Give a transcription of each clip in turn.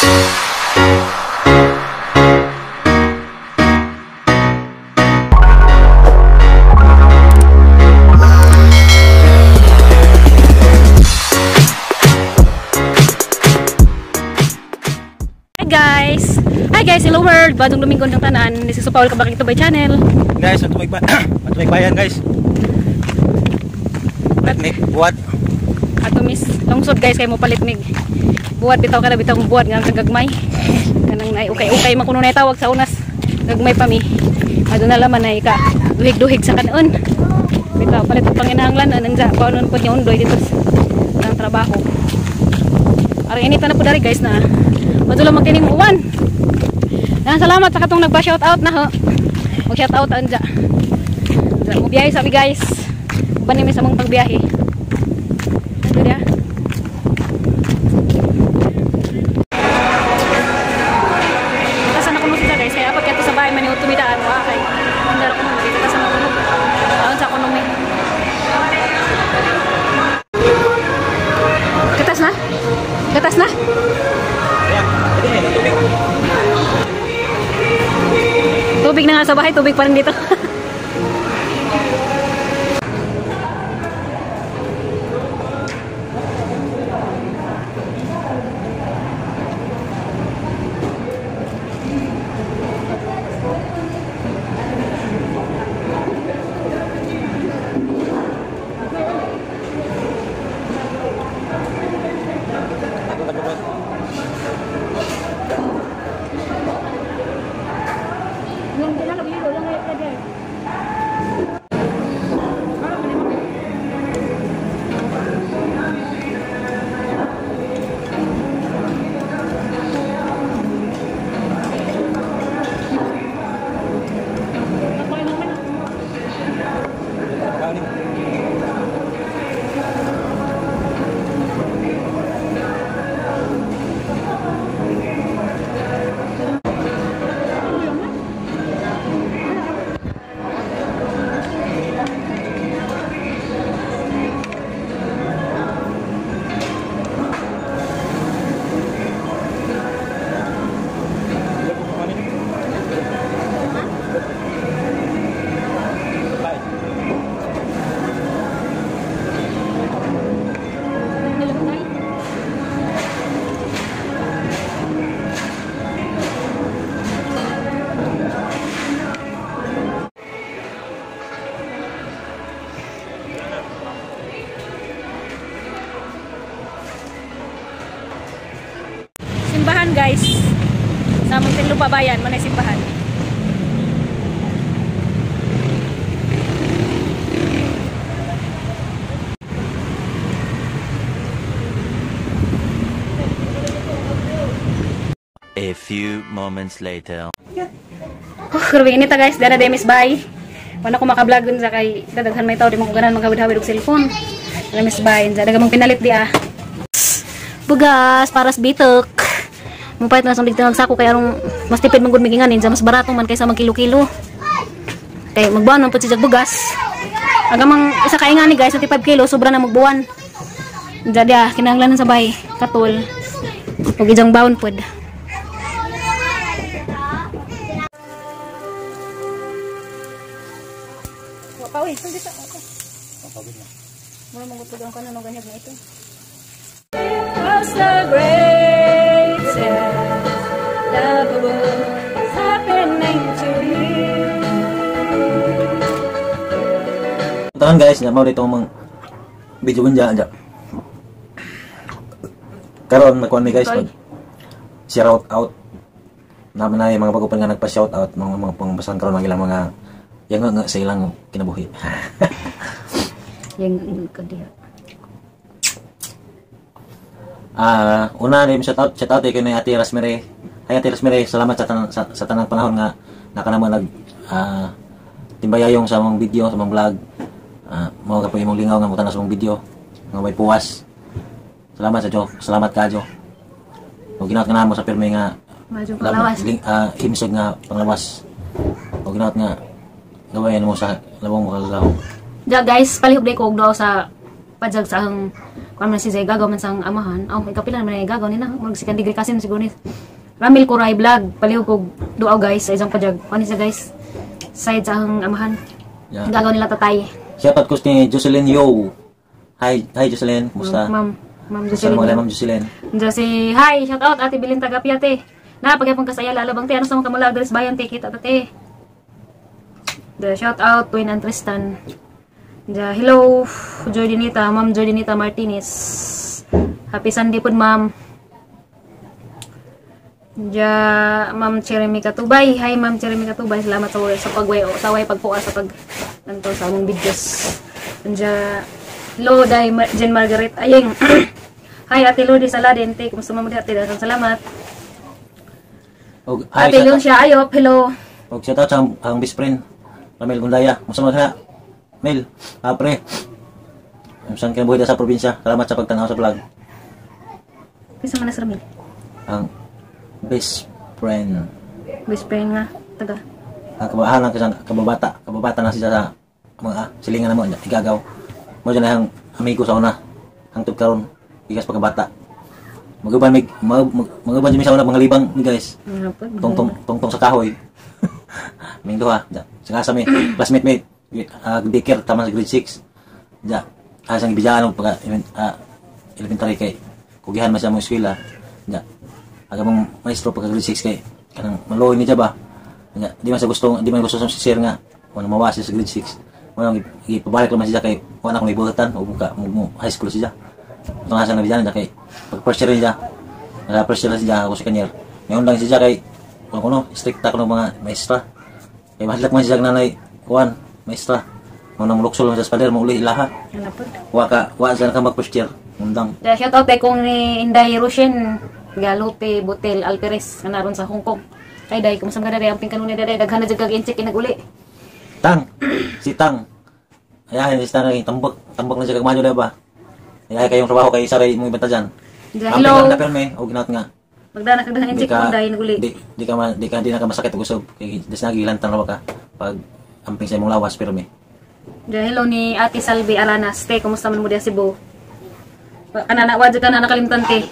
Hi guys! Hi guys, hello world! Bagong Domingo ng tanan. This is Paul Kabakito by channel. Guys, ato may bayan guys. Let me buhat. Ato miss lungsod guys kay mo palit mig. Buhat bitaw kada bitaw kong buhat nga ang kagagmay. Kanang nay ukay-ukay man kuno nay tawag sa unas. Gagmay pa mi. Aduna laman nay ka duhig-duhig sa kanon. Bitaw palit og panginahanglan anang sa panon pud niya undoy dito sa ang trabaho. Arang inita na po dari guys na. Madula man kining uwan. Daghang salamat sa katong nagpa-shout out na ho. Mag shout out anja. Anja mo biyahe sa mi guys. Uban ni mi sa mong pagbiyahe. Ando dia. Katasan ako mo sila guys, kaya apat kato sa bahay man yung tumidaan mo kay andar ko mo katasan ako mo. Taon sa kuno mi. Katas na? Katas na? Tubig na nga sa bahay, tubig pa rin dito. Simbahan guys, sa Muntinlupa Bayan manay simbahan. A few moments later. Oh, grabe inita guys, dana demis bay. Wala ko maka-vlog sa kay dadaghan may tao di mo ko ganahan maghawid-hawid og cellphone. Dana miss bay, sa daghang mong pinalit di ah. Bugas para sa bitok. Mupait na sa dito nagsako kay arong mas tipid man gud miginganin sa mas barato man kaysa magkilo-kilo. Kay magbuwan man pud siya bugas. Ang amang isa ka ingani guys, 25 kilo sobra na magbuwan. Jadi ah kinahanglan sa bay katol. Ug ijang bawon pud. Wa pa uy, saan dito? Okay. Mura mangutog ang kanon ganyag na ito. Was the greatest love was happening to you. Tangan guys, na mao dito mang video gunja anja. Karon magkuan mi guys mag shout out. Naman na mga bago pa nga nagpa-shout out mga pangbasan karon ang ilang mga yang nga sa ilang kinabuhi. Yang ka diha. Una rin shout out kay ni Ate Rosemary. Hi Ate Rosemary, salamat sa tanang panahon nga naka naman nag timbayayong sa among video, sa among vlog. Mao ka po imong lingaw nga mutan sa among video nga may puwas. Salamat sa Jo, salamat kajo. Ug ginaot nga namo sa pirmi nga panglawas. Himsog nga panglawas. Ug ginaot nga gawain mo sa labong makagagahom. Ja guys, palihog day ko og duaw sa pajag sa ang Kuan man si Zay Gagaw man sang amahan. Oh, ikapila man ay Gagaw ni na. Mag second degree cousin siguro ni. Ramil Kuray Vlog. Palihog kog duaw guys sa isang pajag. Kuan siya guys. Side sa ang amahan. Yeah. Gagaw nila tatay. Shoutout ko ni Jocelyn Yo. Hi, hi Jocelyn, kumusta? Ma'am, Ma'am Kumusta Jocelyn. mga, Ma'am Jocelyn? Diyan si, hi, shout out Ate Bilin Tagapia te. Na pagyapon ka sa iyala alabang te, ano sa mga kamala dres bayan te, kita ta te. The shout out Twin and Tristan. The hello Jordinita, Ma'am Jordinita Martinez. Happy Sunday pod, ma'am. Ja, Ma'am Jeremy Katubay. Hi Ma'am Jeremy Katubay, salamat sa pagway sa way pagpuha sa pag nanto sa among videos. Ja, hello Day Jen Margaret Ayeng. Hi Ate Lourdes Saladin, te, kumusta man mo diha, te? Daghang salamat. Og hi, Ate shout out, Lucia Ayop, hello. Og shout out sa ang best friend Ramil Gundaya. Kumusta man ka? Mel, pre. Saan kayo buhay sa probinsya? Salamat sa pagtanaw sa vlog. Kinsa man na si Ramil? Ang best friend. Best friend nga taga. Ang kabahan ang kasang kababata na siya sa mga silingan namo igagaw. Mo dyan ang amigo sa una. Hangtod karon gikas pagkabata. Maguban mig maguban mi sa una mga libang mi guys. Nga po. Tungtong tungtong sa kahoy. Ming duha. Ja. Sa kasa mi classmate mi daycare tama sa grade 6. Ja. Asang gibiyaan og pagka elementary kay kugihan man siya mo eskwela. Ja. Aga mong maestro pagka grade 6 kay kanang maluoy ni siya ba. Ja, di man gusto sa si sir nga wala mawa siya sa grade 6. Mo nang ipabalik naman siya kay wala akong ibuhatan o buka mo high school siya. Ito nga siya nabiyaan niya kay pag first year niya, naka first year siya ako second year. Ngayon lang siya kay kuan kuno strikta kuno mga maestra. Kay mahadlok man siya nanay kuan maestra. Mo nang luksol man siya sa pader mo uli ilaha. Ano po? Wa ka wa sa ka mag first year. Undang. Ja, shout out kay kong ni Inday Roshen Galupe Butel Alperes nga naron sa Hong Kong. Kay day, kumusta ka day, amping kanunay day, daghan na jud kag incheck inaguli. Tang si Tang. Ayahin si Tang naging tambak tambak na siya kag manyo ba. Ayahay kayong trabaho kay Saray mong ibenta dyan. Ja, Amping hello. lang na perme o ginaot nga. Magdana kag daghang Di incheck ka kung day naguli. di na ka masakit og usab kay des nagilantan ra ka pag amping sa imong lawas perme. Ja, hello ni Ate Salvi Aranas. Te, kumusta man mo diha Cebu? Kanana wa jud ka na nakalimtan te.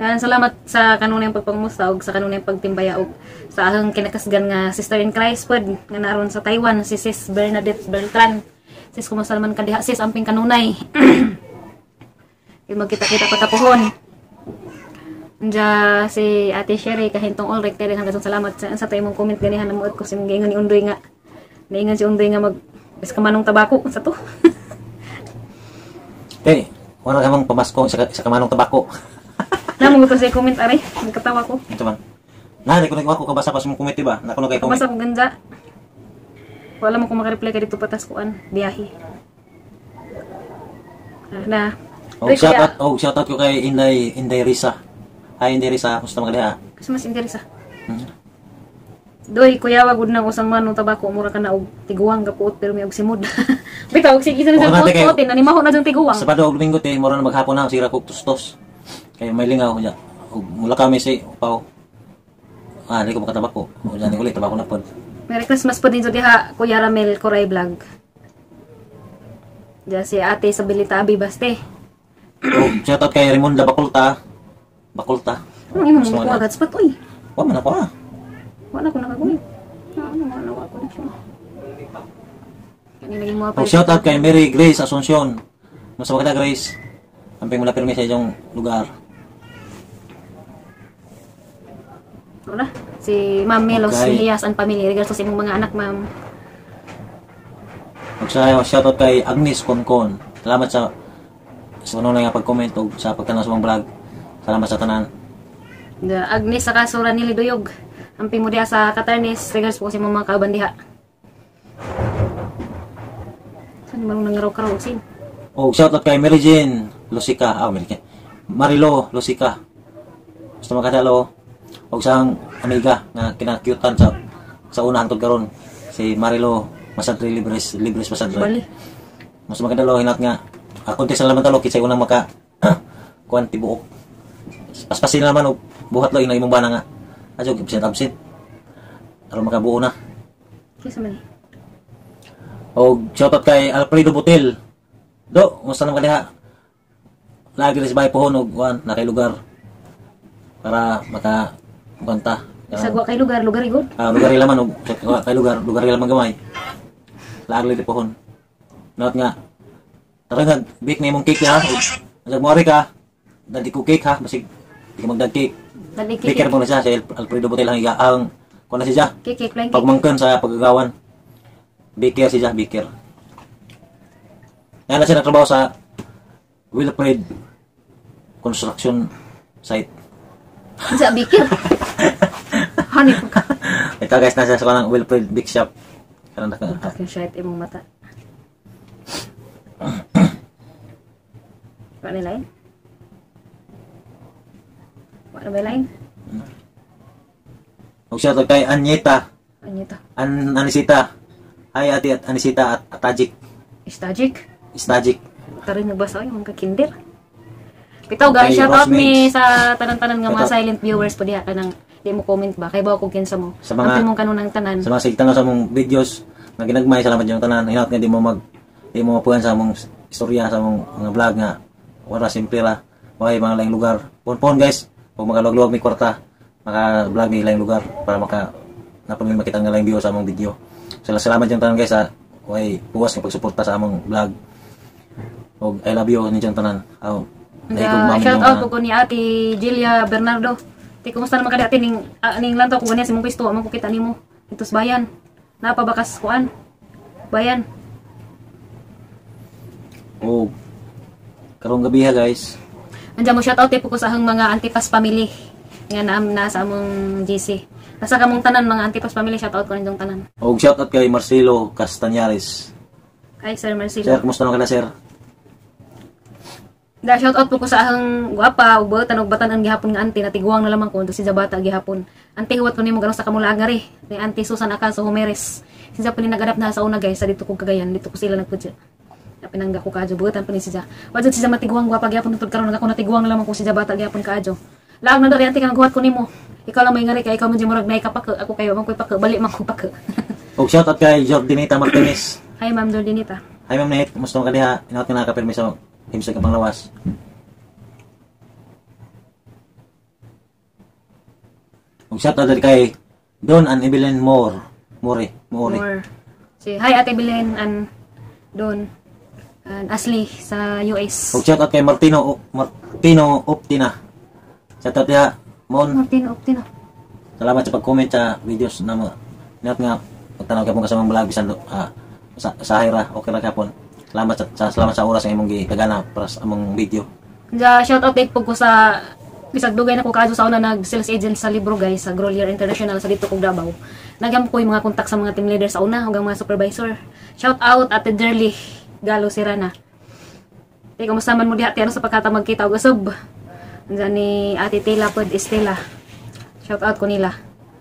Yan, salamat sa kanunay pagpangmusta og sa kanunay pagtimbaya og sa ahang kinakasgan nga sister in Christ pod nga naron sa Taiwan, si Sis Bernadette Beltran. Sis, kumusta naman ka diha sis, amping kanunay. Kay magkita-kita pa tapuhon. Anja si Ate Sherry kahintong Ulrich, te, daghang salamat sa imong comment ganihan, namuot ko sa imong giingon ni Undoy nga naingon si Undoy nga mag is kamanong tabako sa to. Te, wala ka mang pamasko sa kamanong tabako. Namo ko sa comment are, nagkatawa ko. Ito man. Na, di ko nagawa ko kabasa pa sa mong comment, ba? Nako kay comment. Kabasa ko ganda. Wala mo ko makareply kay dito patas kuan biyahe. Ah, na. Oh, Uy, shout kuya. out, oh, shout out ko kay Inday Inday Risa. Hi Inday Risa, kumusta mga diha? Kasi mas interesa. Doy, kuya, wag na usang manong tabako, mura ka na og tiguang gapuot pero may og simod. Bitaw og sige sa Oo, sa nate, puot, nanimaho na jung tiguang. Sabado og Domingo te, mura na maghapon na sira kog tustos. Kay may lingaw niya. Og mula kami si Pau. Ah, di ko makatabako. O diyan ulit tabako na pod. Merry Christmas po din sa diha, Kuya Ramel Koray Vlog. Diya si Ate Sabelita Abi Baste. Oh, shout out kay Raymond Bakulta. Bakulta. Ang imong Gusto mo mo na? agad spot oy. Wa man ako ah. Wala ko nakagulit. Ano wala wala ko na siya. Kani naging mga Oh, shout out kay Mary Grace Asuncion. Musta ba ka Grace? Amping mula pirmi sa iyong lugar. Wala. Si Ma'am Melos Okay. Mihiyas and family. Regards sa imong mga anak, ma'am. Ug sa shout out kay Agnes Concon. Salamat sa unang nga pag-comment ug sa pagtanaw sa mong vlog. Salamat sa tanan. The Agnes sa kasura nili Duyog. Amping mo diha sa Katarnis. Regards po sa imong mga kauban diha. Saan man nangaraw-karaw sin? Oh, shout out kay Mary Jane Lusica. Ah, Mary Jane. Marilo Lusica. Gusto makadalo. Og sa ang amiga nga kinakyutan sa una hangtod karon si Marilo Masadre Libres Libres Masadre. Bali. Mas makadalo hinat nga contest na naman talo kitsa unang maka kuan tibuok. Paspasin naman og buhat lo ing imong bana nga. Adyo absent absent. Aron makabuo na. Kinsa man ni? Og shoutout kay Alfredo Butil. Do, kumusta naman ka diha? Lagi rin sa bahay pohon og kuan na kay lugar para maka kanta. Sagwa kay lugar, lugar igod. Ah, lugar ila man og kay lugar, lugar ila man gamay. Laag lagi pohon. Not nga. Tara nga, bake na imong cake ha. Ug mo ka, dali ko cake ha, basig di ka magdag cake. Dali Baker cake. mo na siya, si Alfredo Botel ang ang kuan na siya. Cake, cake, flying cake. Pagmangkan sa paggagawan. Baker siya, baker. Yan na siya nagtrabaho sa Wilfred Construction Site. Sa bikir. Honey ka. Ito guys, nasa sa kanang Wilfred Big Shop. Kanang naka, Fucking shit imong mata. Wa ni lain? Wa na ba lain? Og shoutout kay Anyeta, Ano ito? Anisita. Hi Ate at Anisita at Atajik. Istajik. Istajik. Tara nagbasa ay mga kinder. Bitaw guys, Okay, shout out mi Rosemates. sa tanan-tanan nga mga Shout out. silent viewers po diha kanang di mo comment ba kay bawo kung kinsa mo. Sa mga- Amping mong kanunang tanan. Sa mga sigtanaw sa mong videos nga ginagmay, salamat yung tanan. Hinaut nga di mo mapuan sa mong istorya sa mong mga vlog nga wala simple ra. Way mga laing lugar. Pon-pon guys, kung makaluwag-luwag mi kwarta, maka-vlog mi laing lugar para maka napamil makita nga laing view sa among video. So, salamat yung tanan guys sa way puwas nga pagsuporta sa among vlog. Og I love you ninyong tanan. Aw, Nga, shout out po ko ni Ate Julia Bernardo. Ti kumusta naman ka di ate ning ning lantaw ko ganiya sa imong pisto, amang ko kita nimo. Itos bayan. Napabakas kuan. Bayan. Og karong gabi ha guys. Andiyan mo shout out po ko sa ahang mga Antipas family nga naam na sa among GC. Nasa kamong tanan mga Antipas family, shout out ko ninyong tanan. Og shout out kay Marcelo Castañares. Ay Sir Marcelo. Sir, kumusta naman ka na, sir? Da shout out po ko sa ahang gwapa ug batan og batan ang gihapon nga ante natiguang na lamang ko si Zabata gihapon. Ante huwat ko nimo ganon sa kamulaag nga ri. Ni Ante Susan Acanso Homeres. Sinsa pa ni nag-adapt na sa una guys sa dito ko Cagayan, dito ko sila nagpudya. Pinangga ko kaadyo butan pa ni siya. Wajud siya matiguang gwapa gihapon tud karon ako natiguang na lamang ko si Zabata gihapon kaadyo. Laag na dari ante kang guhat ko nimo. Ikaw lang may ngari kay ikaw man murag nay kapake ako kayo man koy pake bali man ko pake. Og shout out kay Jordinita Martinez. Hi Ma'am Jordinita. Hi Ma'am Nate, kumusta naman ka diha? Inaot ka nakapirmi sa himsog ka panglawas. Og shout out dali kay Don and Evelyn Moore. More. More. More. Si hi Ate Belen and Don and Ashley sa US. Og shout out kay Martino Optina. Shout out diha Mon. Martin Optino. Salamat sa pag-comment sa videos na mo. Inaot nga pagtanaw ka pong kasamang vlog bisan sa ra okay ra kapon. Salamat sa oras nga imong gitagana para sa among video. Ja, shout out po ko sa bisag dugay na ko kaadto sa una nag sales agent sa libro guys sa Grolier International sa dito kog Davao. Nagyam ko yung mga kontak sa mga team leader sa una hanggang mga supervisor. Shout out Ate Derly Galo Serana. Te kumusta man mo diha te ano sa pagkata magkita og usab. Andiyan ni Ate Tela pod Estela. Shout out ko nila.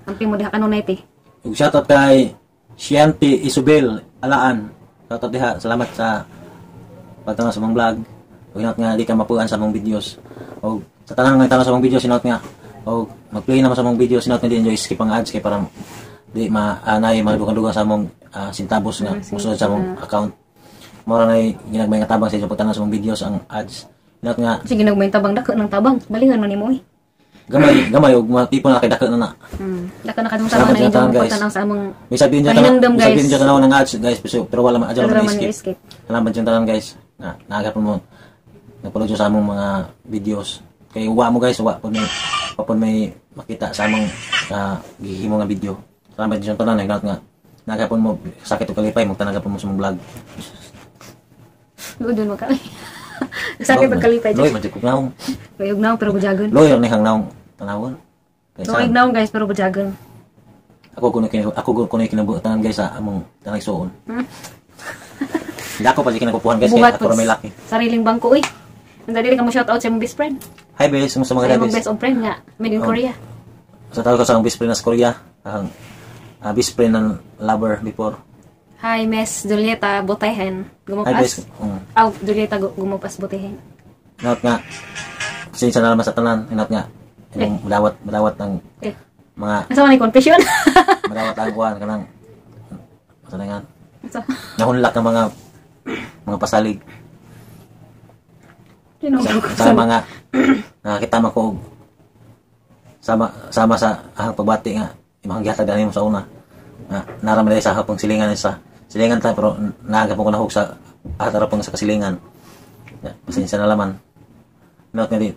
Amping mo diha kanunay te. Ug shout out kay Shianti Isabel Alaan. Shout out diha. Salamat sa pagtanaw sa mong vlog. Ug hinaut nga di ka mapuan sa mong videos. Og sa tanan nga tanaw sa mong videos hinaut nga og mag-play naman sa mong videos hinaut nga di enjoy skip ang ads kay para di ma anay madugang-dugang sa mong sintabos nga musulod sa mong account. Mao ra nay ginagmay nga tabang sa inyong pagtanaw sa mong videos ang ads. Hinaut nga Sige nagmay tabang dako ng tabang. Balingan man nimo eh. Gamay gamay og matipon na kay dako na na. Dako na kadung tabang Salamat na sa inyong tanan, guys. pagtanaw sa among May sabihin dyan Pahinumdum, may guys. sabihin dyan tanaw ng ads guys pero wala man adyo Wala man man skip. i-skip. Salamat dyan tanan guys. Na naagap mo nagpalod sa among mga videos. Kay uwa mo guys, uwa po may makita sa among gihimo nga video. Salamat dyan tanan nagnaot nga naagapon mo sakit og kalipay magtanaw mo sa mong vlog. Doon mo ka. Sakit pagkalipay. Loy, man jud ko naong. Kayog naong pero bujagon. Loy ni hang naong tanawon. Kay Tuig naong guys pero bujagon. Ako kuno kinabutan guys sa among tanay suon. Hindi ako pa kinakupuhan guys kay Buhat ako ra may laki. Sariling bangko oy. Ang dali ka mo shout out sa imong best friend. Hi bes, kumusta Sa mga imong bes? best of friend nga made in Oh. Korea. Sa tawag ko sa akong best friend na sa Korea, ang best friend ng lover before. Hi Miss Julieta Botehen. Hi Gumupas. bes. Aw, Julieta Gumupas Botehen. Inat nga. Pasensya na naman sa tanan, inat nga. Imong madawat ng Eh, mga asa man ni confession? madawat ang kuan kanang sa nga Asa? nahunlak ang mga pasalig. Sa mga nakakita man ko og sama sama sa ahang pagbati nga imong gihatag nimo sa una nga nara man sa hapong silingan, sa silingan ta, pero naaga po ko nahug sa atara pang sa kasilingan. Ya, pasensya na laman. Inot nga di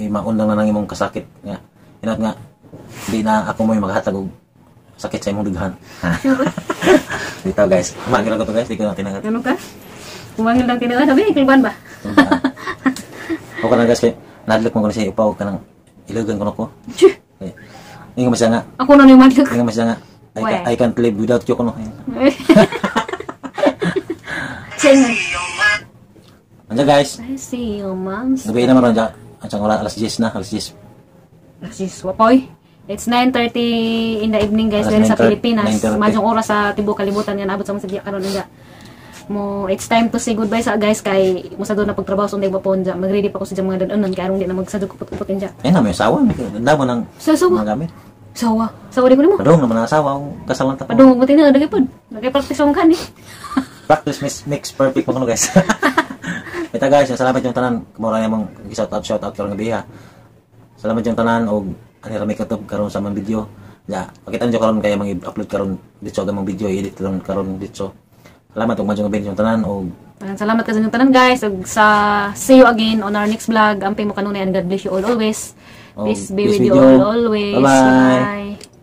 imaundang na nang imong kasakit nga inot nga di na ako mo yung maghatag og sakit sa imong dughan. Dito, guys, umangil ko to, guys, di ko na tinangat. Ano ka? Umangil lang tinuod. Sabi, kilban ba? Ako na, guys, kay nadlok mo ko na siya ipaw ka ng ilugan ko na ko. Tch! Kay ingon man siya nga Ako na yung madlok. Ingon man siya nga Why? "I can't live without you" kuno. Siya nga. Andiyan, guys. I see you, moms. Gabi naman ron dyan. Ang oras, alas 10 na, alas 10. Sis, wapoy. It's 9:30 in the evening, guys, Alas din sa 9:30. Pilipinas. 9:30. Madyong oras sa tibuok kalibutan nga naabot sa mga sadya karon nga. Mo it's time to say goodbye sa, guys, kay mo sa na pagtrabaho sa unday bapon dya. Mag-ready pa ko sa mga danunan kay aron di na magsadog kupot-kupot dya. Ay na, may asawa. Ganda mo ng Sa sawa. mga gamit. Sawa. Sawa di ko nimo. Padung naman ang asawa. Kasalan ta po. Padung mo tinod dagay pod. Nagay-practice akong kan eh. Practice makes perfect mo kuno, guys. Ita, guys, salamat yung tanan. Kumura na mong shout out, shout out karon gabi ha. Salamat yung tanan og ani rami katob karon sa mga video. Ya, pakita niyo karon kaya mang upload karon dito ang mga video, edit karon karon dito. Salamat og madyong gabi yung tanan og Maraming salamat kasi inyong tanan, guys. Ug sa see you again on our next vlog. Amping mo kanunay and God bless you all always. Oh, Peace be peace with you with you. all always. Bye-bye. Bye.